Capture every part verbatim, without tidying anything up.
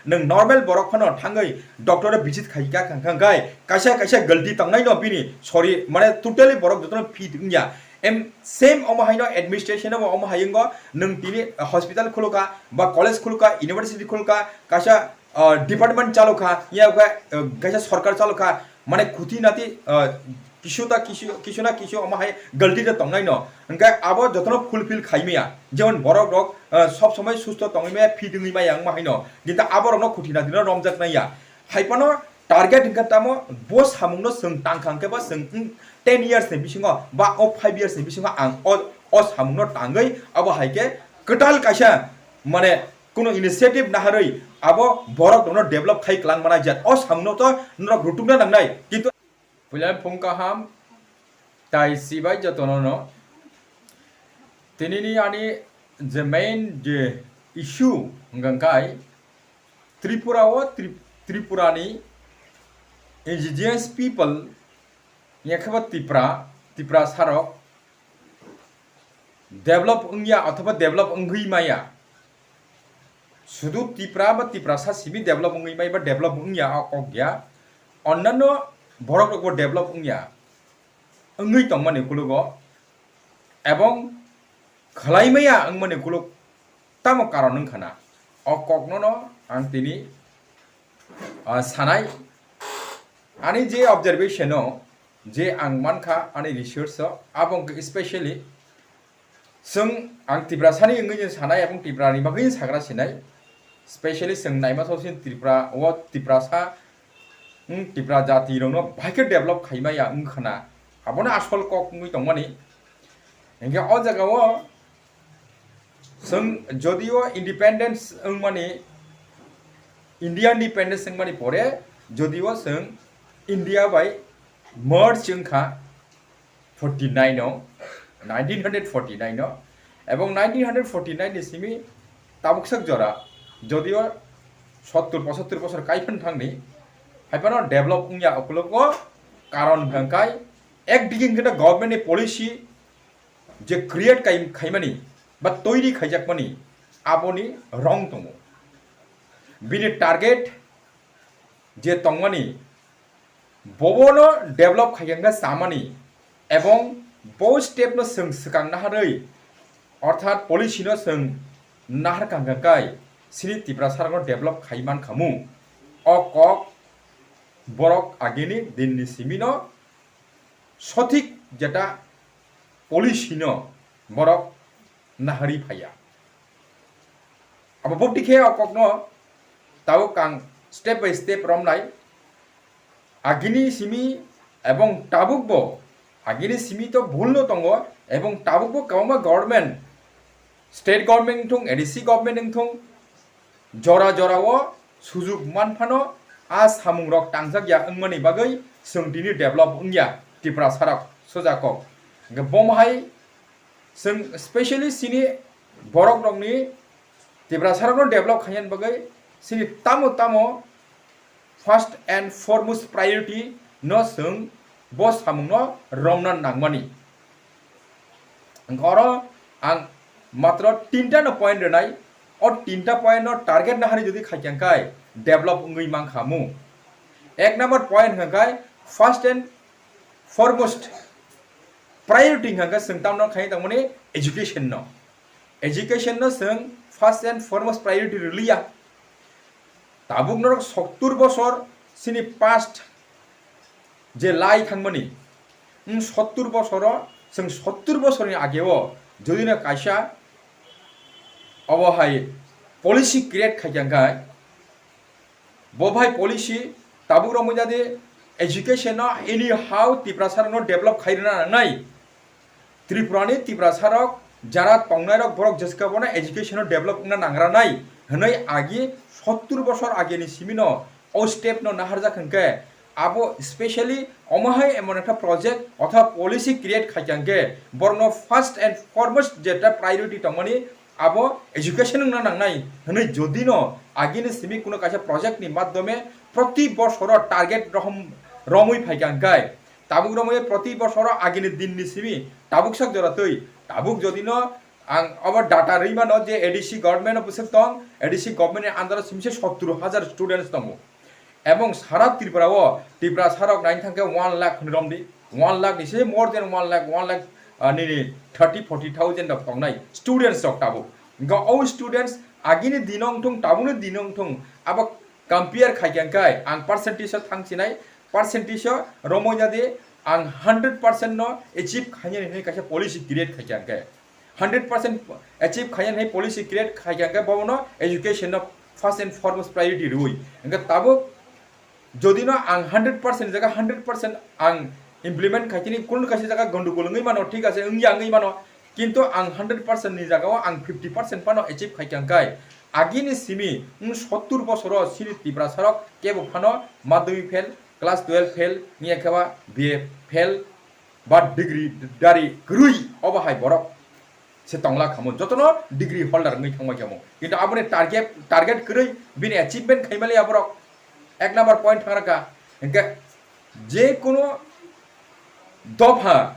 Nwng normal borok phano thangwi doctor o visit khai kha, kha, kha, khai kaisa kaisa galti tongnai no bini, sorry, mane totally borok jotono fit wngya. Em, same omo haino administration o omo hai wngo, nwng tini hospital khulukha, ba college khulukha, university khulukha, kaisa, ah, department chalukha, ya kha, ah, kaisa sorkar chalukha, mane khuti nati, ah, kisu ta kisu, kisu na kisu omo hai galti de tongnai no. Hingke abo jotono fulfill khai maya. Jemon borok rok, ah, sob somoi susto tongwi maya, fit wngwi maya wngma haino. Kintu abo rokno khuti nati no romjak nai ya. Hai phano target hingke tamo bo samung no chwng tang kha hingke ba chwng, mm, ten years ni bisingo ba o five years ni bisingo ang o, o samung no tangwi abo hai khe kwtal kaisa mane kuno initiative naharwi abo borok rokno develop khai kwlang mana jat. O samung no to norok rutukna nangnai. Kintu Puila phung kaham, tai sibai jotono no. Tinini ani je main je issue hwnkha khe Tripura o Tri-, Tripura ni indigenous people, yakhe bo Tipra, Tiprasa rok develop wngya othoba develop wngwi maya. Sudu Tipra ba Tiprasa simi develop wngwi mai ba develop wngya o kok ya. Onnanno borok rokbo develop wngya wngwi tongmani kulugo. Ebong khwlai maya wngmani kuluk tamo karon wngkha na. O kokno no ang tini, ah, sanai. Ani je observation o, je ang mankha ani research o, abo wngkha specially chwng, ang Tiprasani wngwi sanai, ebong Tiprani bagwi sagra sinai, specially chwng naima sosini Tripura o Tiprasa, hmm, Tipra jati rokno bahai khe develop khaimaya wngkha na, abono asol kok wngwi tongmani. Hingke o jaga o chwng jodio independence wngmani, India independence wngmani pore jodio chwng India bai merge wngkha forty nine o, nineteen hundred forty nine o, ebong nineteen hundred forty nine ni simi tabuksak jora, jodio sottur pochottur bosor kaiphan thangni, haiphano develop wngya ukulugo, karon hwnkha khe ekdigi hwnkhe government ni policy je create khai-, khaimani ba toiri khaijakmani aboni wrong tongo. Bini target je tongmani, bobono develop khaikha hwnkhe chamani, ebong bo step no chwng swkang naharwi, orthat policy no chwng naharkha hwnkhe chini Tiprasa rokno develop khai mankhamu. O kok borok agini dinni simino sothik jeta policy no borok naharwi phaiya. Abo bokti khe o kokno tabuk ang step by step romnai. Agini simi ebong tabukbo, agini simi to bhul no tongo, ebong tabukbo kwbangma government, state government wngthung, A D C government wngthung, jora jora o sujuk manphano a samung rok tangjak ya wngmani bagwi chwng tini develop wngya Tiprasa rok soja kok. Hwnkhe bomo hai chwng specially chini borok rokni Tiprasa rokno develop khaina bagwi chini tamo tamo first and foremost priority no chwng bo samungno romna nangmani. Hwnkhe oro ang matro tinta no point rwnai, o tinta point no target naharwi jodi khaikha hwnkhe develop wngwi mankha mu. Ek number point hwnkhe first and foremost priority hwnkhe chwng tamno khai tongmani education no. Education no chwng first and foremost priority rwliya. Tabuk norok sottur bosor chini past je lai thangmani, wng sottur bosoro, chwng sottur bosorni ageo jodi no kaisa obo hai policy create khaikha hwnkhe, bo bai policy tabuk romwi jadi education no anyhow Tiprasa rokno develop khai rwna nangnai. Tripurani Tiprasa rok jara tongnai rok borok jeska bono education no develop wngna nangra nai hwnwi agi sottur bosor ageni simino o step no naharjak hwnkhe abo specially omo hai emon ekta project othoba policy create khaikha hwnkhe borokno first and foremost jeta priority tongmani abo education wngna nangnai hwnwi jodi no agini simi kuno kaisa project ni madhyome proti bosoro target rohom romwi phaikha hwnkhe tabuk romwi proti bosoro agini din ni simi tabuk sak jora twi tabuk jodi no Ang abo data rwi mano je A D C government o bwswk tong, A D C government ni under o simse sottur hajar students tongo. Ebong sara Tripura o Tiprasa rok naina thangkhe one lakh hwnwi romdi, one lakh ni se more than one lakh, one lakh, ah, nini thirty forty thousand rok tongnai students rok tabuk. Hwnkhe o students agini dino wngthung, tabukni dino wngthung, abo compare khaikha hwnkhe ang percentage o thangsinai, percentage o romwi jadi ang hundred percent no achieve khainani hwnwi kaisa policy create khaikha hwnkhe. Hundred percent achieve khainani policy create khaikha hwnkhe bono education no first and foremost priority rwi. Hwnkhe tabuk jodi no ang hundred percent jaga hundred percent ang implement khaikhe ni kunu kaisa jaga gondogol wngwi mano, thik ase, wngya wngwi mano, kintu ang hundred percent ni jaga o ang fifty percent phano achieve khaikha hwnkhe agini simi wng sottur bosoro sini Tiprasa rok kebo phano madhyamik fail, class twelve fail, wngya khe ba B A fail, ba degree dari kwrwi obo hai borok se tongla khamu, jotono degree holder wngwi thangbai khamu, kintu aboni target, target kwrwi bini achievement khaimaliya borok. Ek number point thang rakha. Hwnkhe je kuno dopha,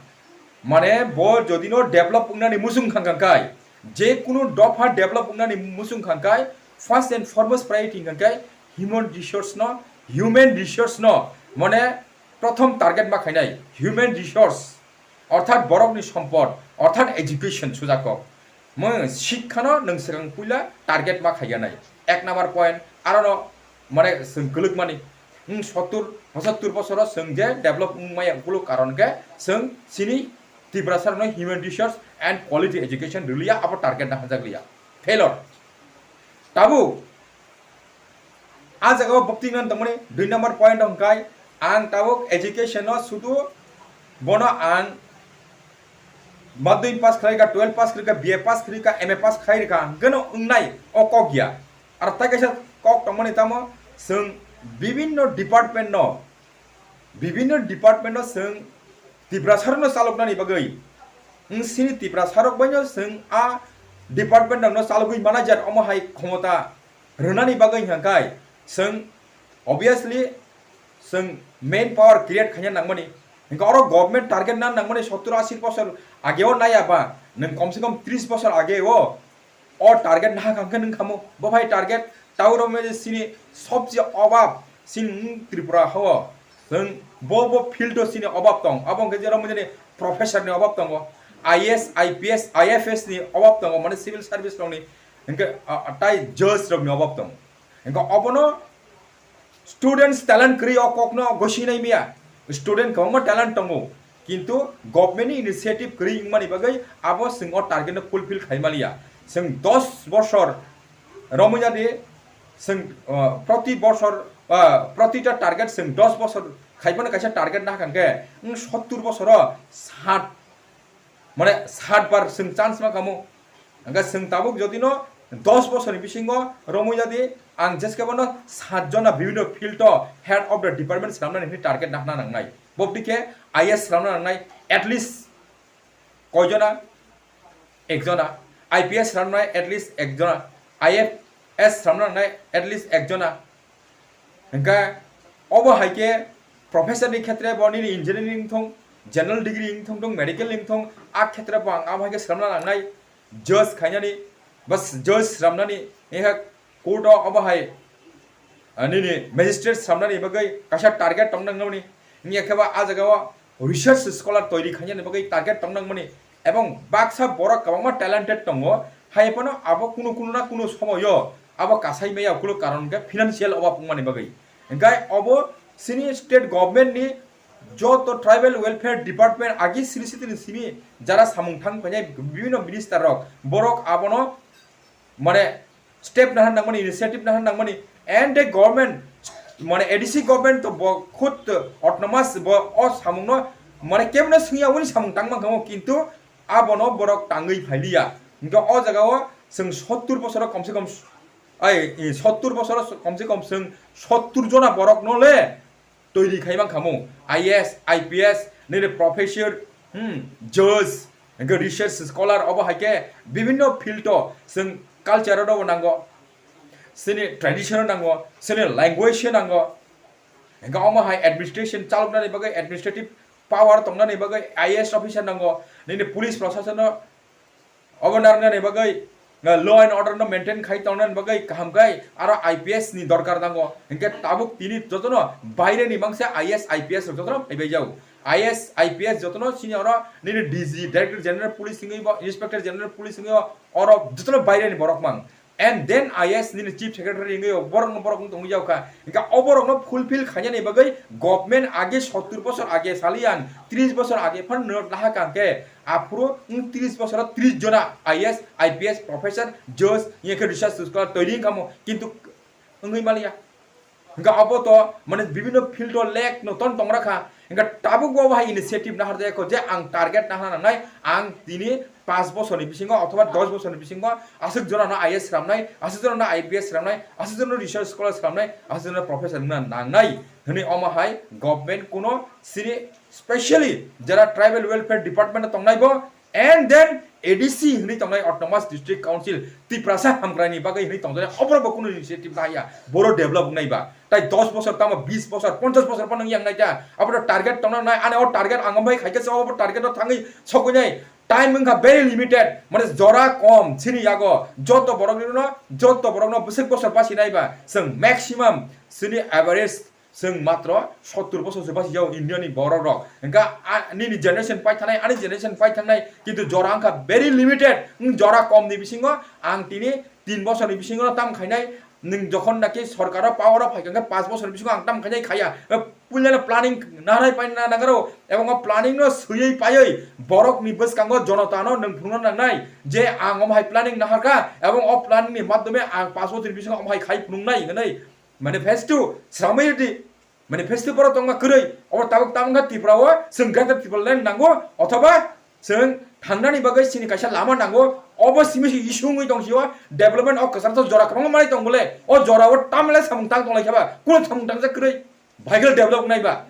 mane bo jodi no develop wngnani muchung kha hwnkhe, je kuno dopha develop wngnani muchung kha hwnkhe, first and foremost priority hwnkhe human resource no, human resource no mane prothom target ma khainai human resource, orthat borokni sompod, orthat education sujak kok. Mung sikhano nwng swkang puila target ma khaiya nai. Ek number point, arono mane swng kwlwkmani. Wng sottur, pochattur bosoro swng je develop wng maya ukuluk karon khe swng sini Tiprasa rokno human resource and quality education rwliya, abo target na hanjak liya. Failure. Tabuk a jaga o bukti nang tongmani dui number point hwnkhe ang tabuk education no sudu bono ang madhyamik pass khlai kha, twelve pass khlai kha, B A pass khlai kha, M A pass khlai kha, hwnkhe no wngnai o kok ya. Ar tai kaisa kok tongmani tamo, chwng bibinno department no, bibinno department no chwng Tiprasa rokno chaloknani bagwi, wng sini Tiprasa rok bai no chwng a department rokno chalogwi mana jar omo hai khomota rwnani bagwi hwnkhe chwng obviously chwng main power create khaina nangmani. Hwnkhe oro government target na nangmani sottur ashi bosor ageo naiya ba, nwng komse kom tris bosor ageo o target naha kangkhe nwng khamu. Bo phai target tau romwi sini sobse obab sini Tripura hao. Chwng bo bo field o sini obab tong. Abo hwnkhe je romwi jani professor ni obab tongo, I A S, I P S, I F S ni obab tongo, mane civil service rokni, hwnkhe, ah, tai judge rokni obab tongo. Hwnkhe obono students talent kwrwi o kokno gosinai miya. Student kwbangma talent tongo, kintu government ni initiative kwrwi wngmani bagwi abo chwng o target no fulfill khaimaliya. Chwng dos bosor romwi jadi chwng, ah, proti bosor, ah, protita target chwng dos bosor khaipano kaisa target nahakha hwnkhe wng sottur bosoro sat, mane sat bar chwng chance ma khamu. Hwnkhe chwng tabuk jodi no dos bosor ni bisingo romwi jadi ang jeske bono sat jona bibhinno field o head of the department swnamnani hwnwi target nahna nangnai. Bobdi khe I A S swnamna nangnai at least koijona? Ekjona. I P S swnamnai at least ekjona. I F S swnamna nangnai at least ekjona. Hwnkhe obo hai khe professor ni khetre bo nini engineering wngthung, general degree wngthung thung, medical wngthung, a khetre bo ang abo hai khe swnamna nangnai judge khainani, bas judge swnamnani, wngkha court o obo hai, ah, nini magistrate swnamnani bagwi kaisa target tong nangmani, wngya khe ba a jaga o research scholar toiri khainani bagwi target tong nangmani, ebong baksa borok kwbangma talented tongo, hai phano abo kunu kunu na kunu somoyo abo kasai maya ukuluk karon hwnkhe financial obab wngmani bagwi. Hwnkhe obo chini state government ni joto tribal welfare department agi siri sitini simi jara samung thang phainai bibhinno minister rok, borok abono mane step nahan nangmani, initiative nahan nangmani, and the government, mane A D C government to bo khud autonomous bo o samungno mane kebno swngya wngwi samung tang mankha, kintu abono borok tangwi phailiya. Hwnkhe o jaga o chwng sottur bosoro komse kom, ai, sottur bosoro komse kom chwng sottur jona borok no le toiri khai mankhamu, I A S, I P S, nini professor, hmm, judge, hwnkhe research scholar, obo hai khe bibhinno field o chwng culture o nango, chini tradition o nango, chini language o nango, hwnkhe omo hai administration chaloknani bagwi administrative power tongnani bagwi I A S officer nango, nini police proshashan o Obo narwknani bagwi, uh, law and order no maintain khai tongnani bagwi kaham khai aro I P S ni dorkar nango. Hinkhe tabuk tini jotono baire ni mangsa I A S, I P S rok jotono phaibai jago. I A S, I P S jotono sini oro nini D G, Director General Police wngwi bo, Inspector General Police wngwi bo, oro jotono baire ni borok mang. And then I A S nini Chief Secretary wngwi bo borok no borok wng tongwi jago kha. Hinkhe o borok no fulfill khainani bagwi government age sottur bosor age sali ang tris bosor age phan no laha kang khe aphuru wng tris bosor tris jona I A S, I P S, professor, judge, hinkhe research scholar toiri wngkha mo, kintu wngwi maliya. Hinkhe abo to mane bibinno field o lek no ton tongra kha. Hinkhe tabuk bo bahai initiative nahar jaya kho je ang target nahana nangnai, ang tini paanch bosorni bisingo othoba dos bosorni bisingo aswk jonano I A S sramnai, aswk jonano I P S sramnai, aswk jonano research scholar sramnai, aswk jonano professor wngna nangnai hwnwi omo hai government kuno sini specially jara tribal welfare department o tongnai bo, and then A D C hwnwi tongnai, Autonomous District Council, Tiprasa hamkraini bagwi hwnwi tongjaknai, oborok bo kunu initiative nahaiya, boro develop wngnai ba. Tai dos bosor, tamo bis bosor, ponchas bosor phano wngya wngnai ta. Abo to target tongna nai, ani o target ang ombai khaikhe se obo target o thangwi sokwi nai. Time wngkha very limited, mane jora kom, sini yago joto borok rino, joto borok no bwswk bosor basi nai ba, chwng maximum sini average Chwng matro sottur bosor se basi jago India ni borok rok. Hingkha a, nini generation pai thangnai, ani generation pai thangnai, kintu jora wngkha very limited. Wng jora kom ni bisingo ang tini tin bosor ni bisingo tam khainai. Nwng jokhon naki sorkar o power o phaikha hingkhe paanch bosor ni bisingo ang tam khainai khaya. E, puila no planning naharnai pai na nangaro, ebong o planning no swiwi paiwi borok ni bwskango jonota no nwng phunukna nangnai je ang omo hai planning naharkha, ebong o planning ni madhyome ang paanch bosor ni bisingo omo hai khai phunuknai hinwi. Manifesto sramwi rwdi. Manifesto borok tongma kwrwi. Obo tabuk tamo wngkha Tripura o chwng Greater Tipraland nango, othoba chwng thangnani bagwi chini kaisa lama nango. Obo simi se issue wngwi tong sio, development o kwchar to jora kwbangma manwi tong bole. O jora o tamle samung tang tong lai kha ba, kuno samung tangjak kwrwi. Bhai khe develop nai ba.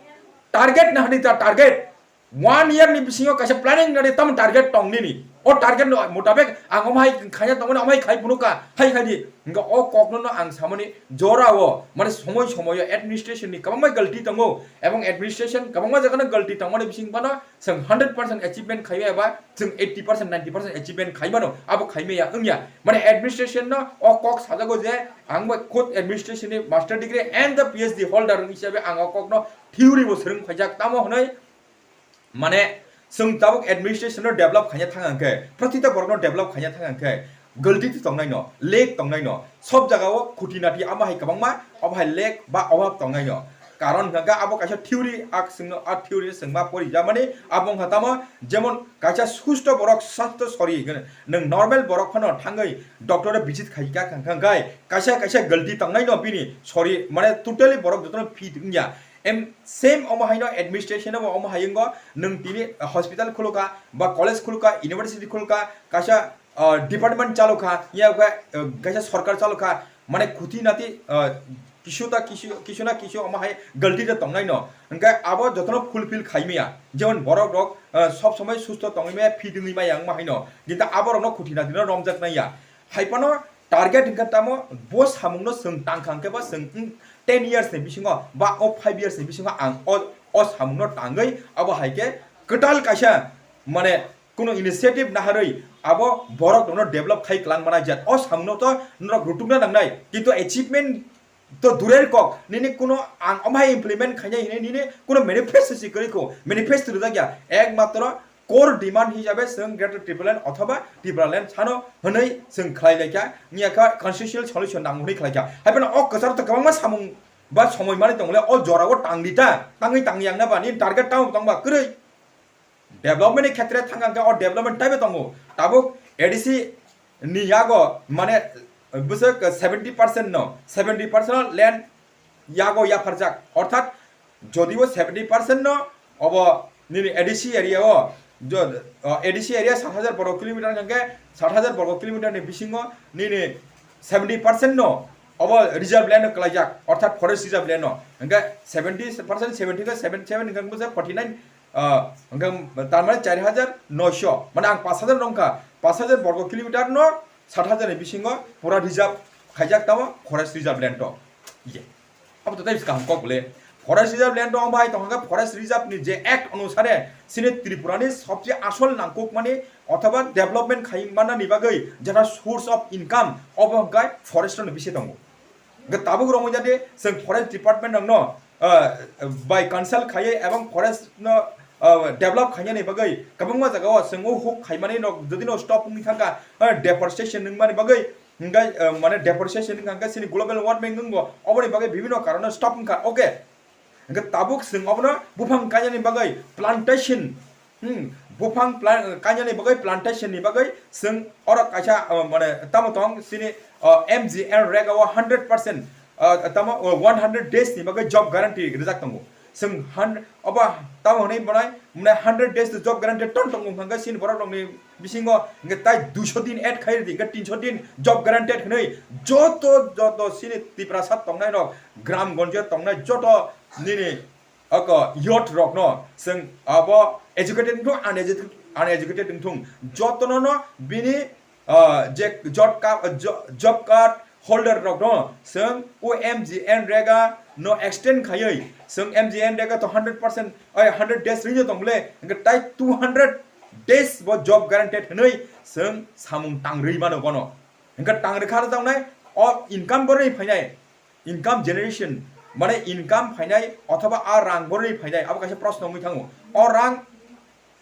Target na hadi ta target. One year ni bisingo kaisa planning nani tamo target tong nini. O target no mutabek ang omo hai khaina tongmani, omo hai khai phunukha, hai khai di. Hingkha o kok no, no ang samani jora o, mane somoi somoi o administration ni kwbangma galti tongo, ebong administration kwbangma jaga no galti tongmani bising phano chwng hundred percent achievement khaiya eba chwng eighty percent, ninety percent achievement khaimano, abo khaimaya wngya. Mane administration no o kok sajago je ang bai khud administration ni master degree and the P H D holder hisabe ang o kok no theory bo swrwng phaijak, tamo hwnwi Mane, chwng tabuk administration no develop khaina thang hwnkhe, protita borok no develop khaina thang hwnkhe, galti ti tongnai no, lek tongnai no, sob jaga o khuti nati ama hai kwbangma, obo hai lek ba obhab tongnai no. Karon hwnkha khe abo kaisa theory, a chwngno a theory chwngma pori jamani, abo wngkha tamo, jemon kaisa susto borok sasto sori hwnkhe, nwng normal borok phano thangwi doctor o visit khai kha hwnkha hwnkhe, kaisa kaisa galti tongnai no bini sori, mane totally borok jotono fit wngya. Em, same omo haino administration bo omo hayungo nwng tini hospital khulukha, ba college khulukha, university khulukha, kaisa, ah, department chalukha, ya khe, ah, kaisa sorkar chalukha, mane khuti nati, ah, kisu ta kisu, kisu na kisu omo hai galti de tongnai no. Hingkhe abo jotono fulfill khaimaya. Jemon borok rok, ah, sob somoi susto tongwi maya, fit wngwi maya wngma haino. Kintu abo rokno khuti nati no romjak naiya. Hai phano target hingkhe tamo bo samungno chwng tangkha hingkhe bo chwng, mm, ten years ni bisingo ba o five years ni bisingo ang o, o samungno tangwi abo hai khe kwtal kaisa mane kuno initiative naharwi abo borok rokno develop khai kwlang mana jat o samungno to norok rutukna nangnai, kintu achievement to durer kok nini kuno ang omo hai implement khainai hinwi nini kuno manifesto si kwrwi kho, manifesto rijak ya, ekmatro core demand hisabe chwng Greater Tipraland othoba Tipraland sano hwnwi chwng khlai laikha, wngya kha constitutional solution nango hwnwi khlai kha. Hai phano o kwcharo to kwbangma samung ba somoi manwi tongole o jorao tangdi ta, tangwi tangya wngna ba nini target tamo tongba kwrwi. Development ni khetre thang khe o development taibo tongo. Tabuk A D C ni yago mane bwswk seventy percent no, seventy percent no land yago yapharjak. Orthat jodibo seventy percent no obo nini A D C area o, jo-, o, A D C area sat hajar borok kilometer hingkhe sat hajar borok kilometer ni bisingo nini seventy percent no obo reserve land no kwlaijak, orthat forest reserve land no. Hingkhe seventy percent, seventy khe seven, seven hingkhe bwswk forty nine, ah, hingkhe tar mane char hajar noisho, mane ang paanch hajar nongkha, paanch hajar borgo kilometer no sat hajar ni bisingo pura reserve khaijak tamo forest reserve land to. Ye. Abo to tei kaham kok bole. Forest reserve land rok bai tongkha, forest reserve ni je act onusare sini Tripura ni sobse asol nangkukmani othoba development khai manani bagwi jeta source of income obo hwnkhe forest ni bisi tongo. Hwnkhe tabuk romwi jadi chwng forest department rokno, ah, by consult khaiwi ebong forest no, ah, develop khainani bagwi kwbangma jagao chwng o huk khaimani no jodi no stop wngwi thangkha, ah, deforestation wngmani bagwi, hwnkhe, ah, mane deforestation wngkha hwnkhe chini global warming wngo, oboni bagwi bibhinno karono stop wngkha, okay. Hwnkhe tabuk chwng obono buphang kainani bagwi plantation, hmm, buphang pla-, kainani bagwi plantation ni bagwi chwng oro kaisa, uh, mane tamo tong chini, uh, M G N rega o hundred percent, uh, tamo, uh, one hundred days ni bagwi job guarantee rijak tongo. Chwng hun-, obo tamo hwnwi mwnai, mwnai hundred days to job guarantee ton tongo hwnkha chini borok rokni bisingo hwnkhe tai duisho din add khai ridi, hwnkhe tinsho din job guaranteed hwnwi joto, joto chini Tiprasa tongnai rok, gram gonjo tongnai joto nini oko youth rokno chwng abo educated wngthung, uneducated, uneducated wngthung, jotono no bini, ah, je job ka-, jo-, job card holder rokno chwng o M G N rega no extend khaiwi chwng M G N rega to hundred percent, oi, hundred days rino tong bole, hwnkhe tai two hundred days bo job guaranteed hwnwi chwng samung tangrwi mano bono. Hwnkhe tangrwi kha rwjaknai o income boroni phainai, income generation, mane income phainai othoba a rang boroni phainai, abo kaisa proshno wngwi thango. O rang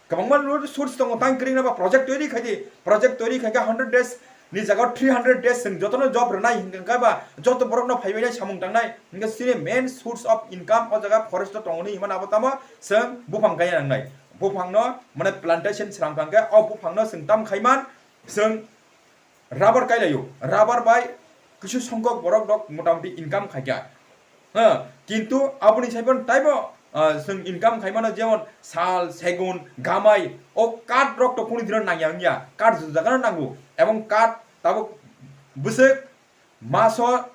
kwbangma source tongo, tang kwrwngna ba project toiri khaidi, project toiri khaikhe hundred days ni jaga three hundred days chwng jotono job rwnai hwnkha ba joto borokno phaibainai samung tangnai, hwnkhe chini main source of income o jaga forest o tongoni himano abo tamo chwng buphang kaiya nangnai. Buphangno mane plantation sram kha hwnkhe o buphangno chwng tam khaiman chwng rubber kailaio, rubber bai kisu songkok borok rok motamoti income khaikha. Ha, kintu aboni saibo taibo, ah, chwng income khaimano jemon sal, segun, gamai, o kath rok to kunu dino nangya wngya, kath jujagano nango, ebong kath tabuk bwswk maso,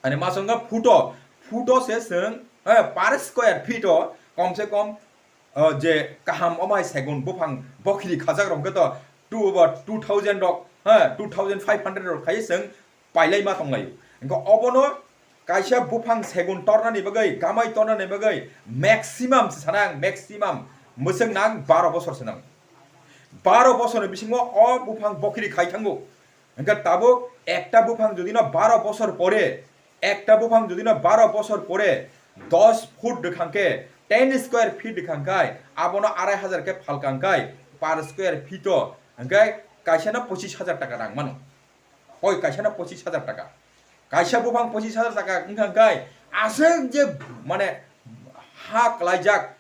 ani maso wngkha futo, futo se chwng, eh, per square feet o kom se kom, o je kaham omo hai segun buphang bokhiri khajak rok hwnkhe to two ba two thousand rok, ha, two thousand five hundred rok khai chwng pailai ma tonglaio. Hwnkhe obono kaisa buphang segun tornani bagwi, gamai tornani bagwi maximum se sana ang, maximum mwswk nang baro bosor se nang. Baro bosorni bisingo o buphang bokhiri khai thango. Hwnkhe tabuk ekta buphang jodi no baro bosor pore, ekta buphang jodi no baro bosor pore dos foot rwkhang khe, ten square feet rwkhang khai, abono arai hajar khe phalkang khai, per square feet o, hwnkhe kaisa no pochis hajar taka rang mano. Oi, kaisa no pochis hajar taka. Kaisa buphang pochis hajar taka wngkha khai, aswk je mane ha klaijak,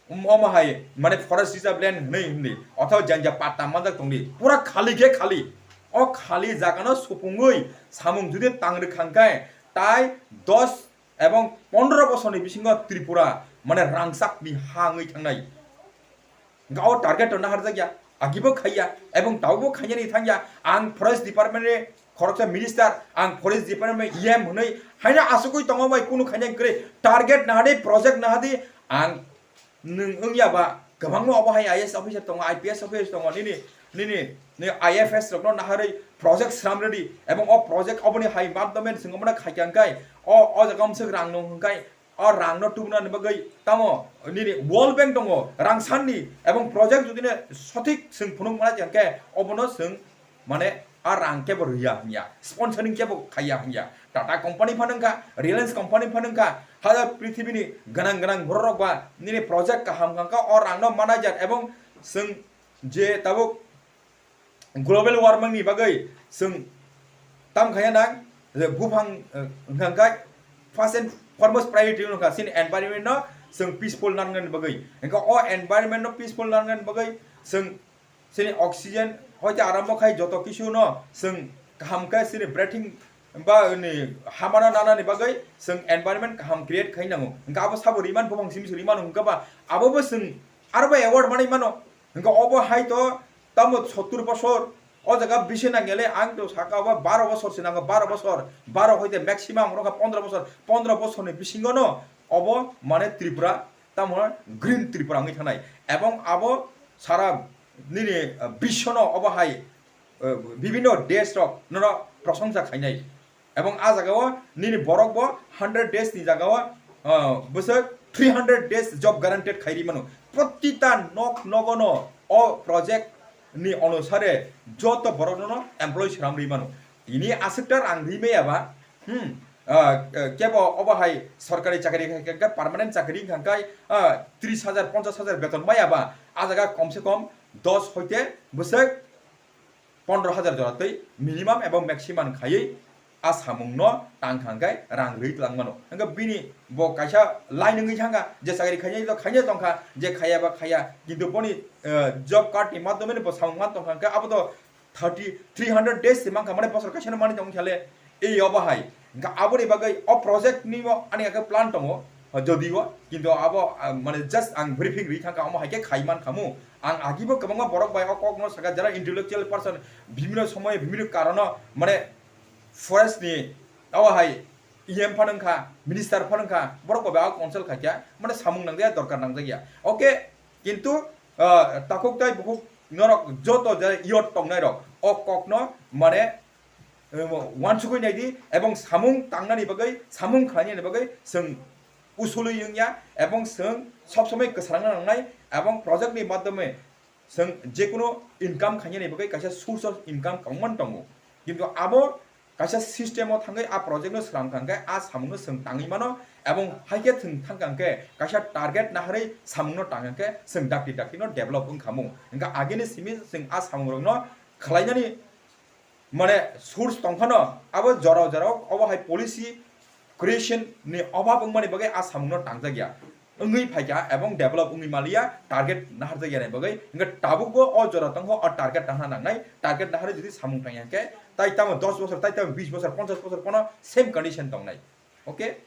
um, omo hai, mane forest reserve land hwnwi, hwnwi, othoba janja patta manjak tongdi, pura khali khe khali. O khali jagano supungwi samung jodi tang rwkhang khai, tai dos ebong pondro bosorni bisingo Tripura, mane, rangchakni ha wngwi thangnai. Hwnkhe o target rok naharjak ya, agibo khaiya, ebong tabukbo khainani thangya. Ang forest department ni khoroksa minister, ang forest department E M hwnwi haino asugwi tongo bai kunu khainani kwrwi. Target nahadi, project nahadi, ang nwng wngya ba kwbangma obo hai I A S officer tongo, I P S officer tongo, nini, nini, nini I F S rokno naharwi project sram rwdi, ebong o project oboni hai madhyome chwng omono khaikha hwnkhe o, o jaga omswk rang nung hwnkhe o rangno tubunani bagwi tamo nini World Bank tongo, rang sanni, ebong project jodi no sothik chwng phunuk mana hwnkhe obono chwng mane a rang kebo rwya hwnya, sponsoring kebo khaiya hwnya. Tata company phano wngkha, Reliance company phano wngkha, hajar prithibini gwnang gwnang bororok ba nini project kaham wngkha o rangno manager, ebong chwng je tabuk global warming ni bagwi chwng tam khaiya nang je buphang, eh, wngkha hwnkhe first and foremost priority wngkha chini environment no chwng peaceful nangnani bagwi. Hwnkhe o environment no peaceful nangnani bagwi chwng chini oxygen hoite arambo khai joto kisu no chwng kaham khe chini breathing ba ni hamano nanani bagwi chwng environment kaham create khai nango. Hwnkhe abo sabo rimani buphang simi se rimano hwnkhe ba abo bo chwng aro bo award manwi mano. Hwnkhe obo hai to tamo sottur bosor o jaga bisi nangyale ang to saka obo baro bosor se nango, baro bosor, baro hoite maximum rokha pondro bosor, pondro bosorni bisingo no obo mane Tripura tamo green Tripura wngwi thangnai. Ebong abo sara nini, uh, bishono obo hai, uh, bibhinno desh rok nono prosongsa khainai. Ebong a jagao nini borok bo hundred days ni jagao ah, bwswk three hundred days job guaranteed khai ri mano. Protita nok nogono o project ni onusare joto borok no employee sram ri mano. Tini aswk ta rang ri maya ba, hmm, ah, ah, kebo obo hai sorkari chakri khai khe permanent chakri wngkha khe, ah, tris hajar, ponchas hajar beton maya ba, a jaga komse kom dos hoite bwswk pondro hajar jora twi minimum ebong maximum khaiwi a samungno tang kha hwnkhe rang rwi twlang mano. Hwnkhe bini bo kaisa line wngwi thangkha, je chakri khainai to khainai tongkha, je khaiya ba khaiya, kintu boni, eh, job card ni madhyome bo samung man tongkha, hwnkhe abo to thirty, three hundred days se mankha, mane bosor kaisa no manwi tong khale, ei obo hai. Hwnkhe aboni bagwi o project ni bo ani khe plan tongo, jodio, kintu abo, ah, mane just ang briefing rwi thangkha, omo hai khe khai man khamu. Ang agibo kwbangma borok bai o kokno sakha, jara intellectual person, bibhinno somoy, bibhinno karono, mane forest ni, obo hai E M phano wngkha, minister phano wngkha, borok bai o consult khaikha, mane samung nangjakya, dorkar nangjakya. Okay, kintu, ah, takhuk tai bukhuk norok joto je youth tongnai rok, o kokno mane, eh, wansugwi naidi, ebong samung tangnani bagwi, samung khlainani bagwi chwng usulwi wngya, ebong chwng sob somoi kwsarangna nangnai, ebong project ni madhyome chwng jekunu income khainani bagwi kaisa source of income kwbangma tongo. Kintu abo kaisa system o thangwi a project no sram kha hwnkhe a samung no chwng tangwi mano, ebong hai khe chwng thang kha hwnkhe kaisa target naharwi samung no tang kha hwnkhe chwng dakti dakti no develop wng khamu. Hwnkhe agini simi chwng a samung rok no khlainani mane source tongphano abo jora jora obo hai policy creation ni obab wngmani bagwi a samung no tangjak ya, wngwi phaikha ebong develop wngwi maliya, target naharjak ya ni bagwi. Hwnkhe tabukbo o jora tongkha, o target nahar nangnai, target naharwi jodi samung tangya hwnkhe tai tamo dos bosor, tai tamo bis bosor, ponchas bosor phano same condition tongnai. Okay,